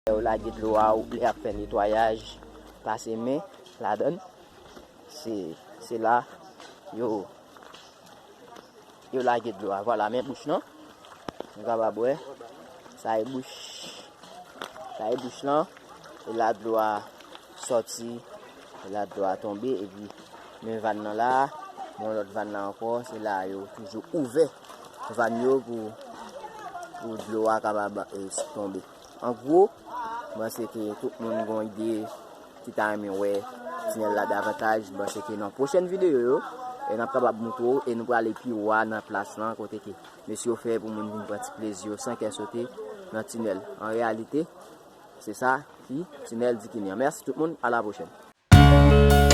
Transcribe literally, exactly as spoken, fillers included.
Yo lage dlo a, lè y ap fè netwayaj, pase men ladan l. Se, se la yo, yo lage dlo a. Vwala, men bouch lan. Nou kapab wè. Sa e bouch. Sa e bouch lan. E la dlo a sòti. E la dlo a tonbe. Epi men vàn nan la. Bon, lòt vàn nan ankò. Se la yo toujou ouvè vàn yo pou, pou dlo a kapab, eh, tonbe. An gwo, m panse ke tout moun gen yon ide ki ta renmen wè tinèl la davantaj. M panse ke nan pwochèn videyo yo, e n ap kapab montre w, e nou prale pi wo a nan plas lan, kote ke mesye yo fè pou moun vin pran ti plezi yo san kè sote nan tinèl. An reyalite, se sa ki tinèl Dikenny an. Mèsi tout moun, a la pwochèn.